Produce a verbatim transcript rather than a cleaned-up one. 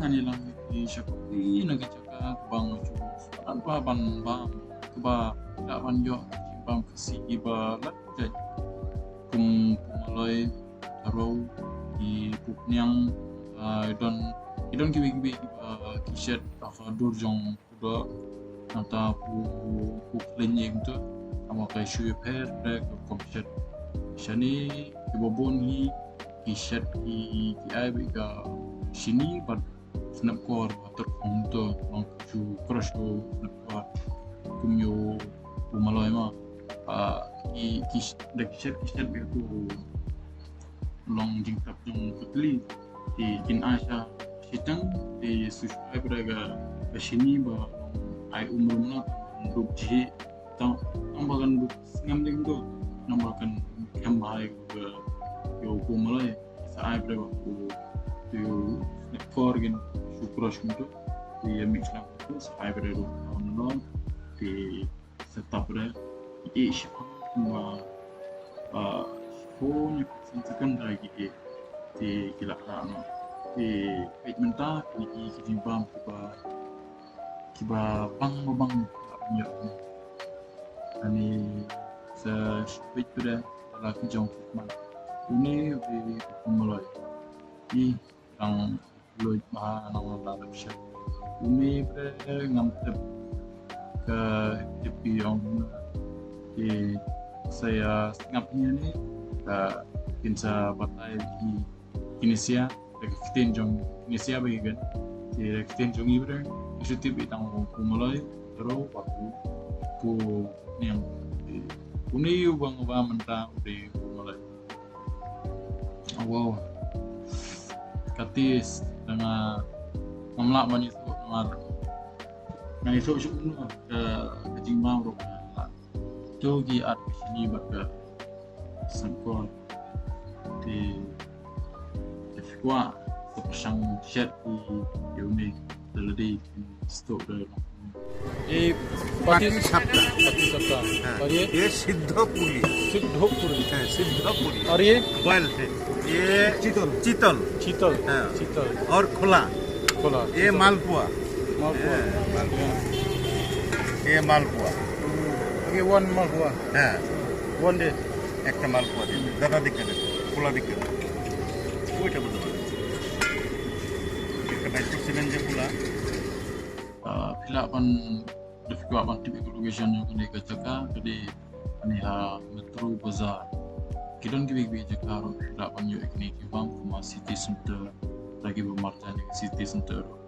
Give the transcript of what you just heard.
Ani lang ki shakri na ka jaka kaba nga ju sngewbha ban bam kaba da ban ïoh ki bam Khasi kiba la jait kum pu Maloi, Garo, ki pu Khñiang, ah, i don i don kiwei kiwei kiba ki shet ha ka dur jong u doh. Nangta pu pu Khlieng ïa kumto. Ama ka shu ïapher da ka kum shet. Shane kiba bun hi ki shet ki ki ai bad ka shini bad snep kor bad tur kumto long shu crush ko snep kor kum ïa u Maloi ma. Ah, ki ki sh- da ki shet ki shet bad u long jingtap jong ka tli. Te kin ai sha shiteng te shu ai bad ka shini ba long ai um rum na rup ji tang tang ba kan rup sngam ding do nang ba kan kem ba ai ka yo pu Maloi sa ai bad ku tu snep kor gin shu crush kumto. Te ïa mix lang tu sa ai bad rup on no te setup re i shi ma a ko ni sen second ra ki ki ti ki la ka no ti peit mynta ki ki ki bam ki ba ki ba bang ba bang. Ani sa peit tu da la ki jong man. Uni wi ku Maloi i tang luid ba nang la lap shet. Uni bre ngam tip ka tip ki ong ki saya sngap ni ni ka kin sa batai ki Kinesia da ka ktien jong Kinesia ba ki gan ki da ka ktien jong i bre. Ki shu tip i tang pu Maloi ro ba pu pu niang. Uni u bang ba mynta u de pu Maloi. Wow. Katis tanga ngamla mani tu mar. Ngai tu shu unu ka ka jingbam ro. Tu ki at sini baka sangkon. Ti ti kwa tu pasang shet di uni. Daladi stok de. ये पाटी सापटा। पाटी सापटा। हाँ। और ये? ये सिद्धपुरी। सिद्धपुरी। हाँ, सिद्धपुरी। और ये? बॉयल है। ये चीतल। चीतल। चीतल। हाँ। चीतल। और खुला। खुला। ये चीतल। मालपुआ। मालपुआ। हाँ, मालपुआ। ये मालपुआ। ये वन मालपुआ। हाँ। वन दे। একটা মালপোয়া দিন। দাদা দিকে দে। খোলা দিকে দে। ওইটা বলতে পারে। একটা বাইশ সিলেন যে খোলা। Ah, phi lah ban da phi kwah ban tip ïa ka location jong kane ka jaka ka dei kane ha Metro Bazaar. Ki don kiwei kiwei jaka ruh phi lah ban ïoh ïa kine ki bam kum ha City Center. Da kiba marjan ïa ka City Center ruh.